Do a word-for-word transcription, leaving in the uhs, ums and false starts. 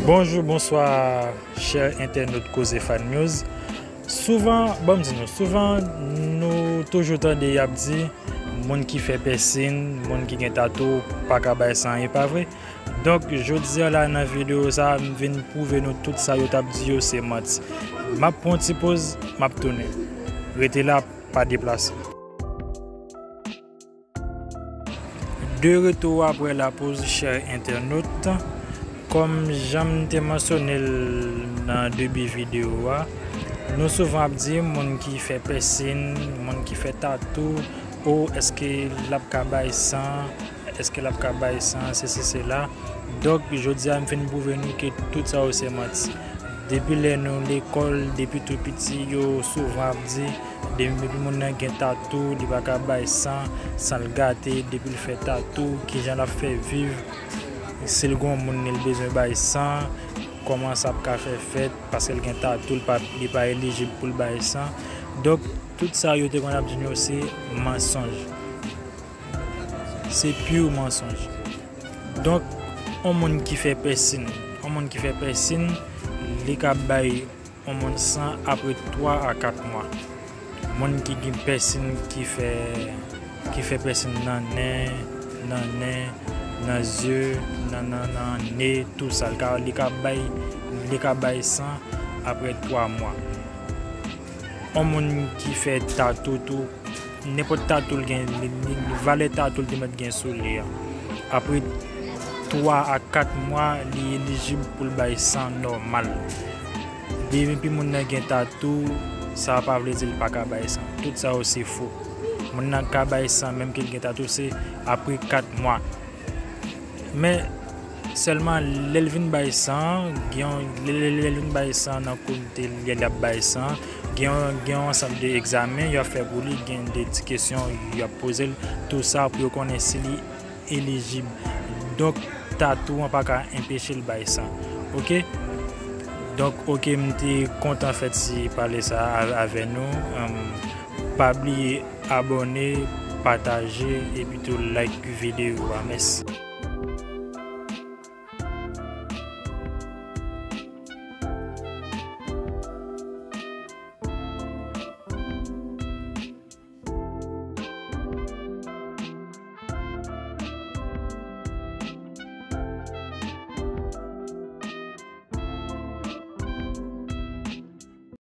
Bonjou, bonswa, chè entènot Koze Fan News. Souvan, ban m di nou, souvan nou toujou tande y ap di moun ki fè pèsin, moun ki gen tatou pa ka bay san, e pa vre? Donk, jodi a la nan videyo sa a, m vin pwouve nou tout sa yo t ap di yo se manti. M ap pran yon ti poz, m ap tounen. Rete la, pa deplase. De retour après la pause, chè entènot. Kòm jan m te mansyone l nan debi videyo a, nou souvan ap di moun ki fè pèsin, moun ki fè tatou, o, èske l ap ka bay san, èske l ap ka bay san, sesi, sela. Donk, jodi a, m fin pwouve nou ke tout sa yo se manti. Depi lè nou lekòl, depi tou piti, yo souvan ap di, depi moun nan gen tatou, li pa ka bay san, san l gate, depi l fè tatou, kijan l ap fè viv, si l gon moun li bezwen bay san, kòman sa ap ka fè fèt, paske l gen tatou, li pa, li pa elijib pou l bay san. Donk, tout sa yo te konn ap di nou se mansonj. Se pure mansonj. Donk, yon moun ki fè pèsin, yon moun ki fè pèsin, li ka bay yon moun san apre twa a kat mwa. Moun ki gen pèsin ki fè, ki fè pèsin nan nen, nan nen, nan zye, nan, nan, nan ne, tou sa, li ka, li ka bay, li ka bay san apre twa mwa. Yon moun ki fè tatou tou, nenpòt tatou l gen, li, li, li, valè tatou l te mèt gen sou li a. Apre twa a kat mwa, li elijib pou l bay san nòmal. Depi moun nan gen tatou, sa pa vle di l pa ka bay san. Tout sa yo se fo. Moun nan ka bay san, menm ke l gen tatou, se apre kat mwa. Men, sèlman lè l vin bay san, gen yon, lè, lè, lè l vin bay san nan komite lè l ap bay san, gen yon, gen yon ansanm de egzamen y ap fè pou li, gen de ti kesyon y ap poze l, tou sa pou yo konnen si li elijib. Donk, tatou an pa ka enpeche l bay san. Oke? Donk, oke, m te kontan fè ti pale sa a, avè nou. Em, pa bliye abòne, pataje, epi tou like videyo a. Mèsi.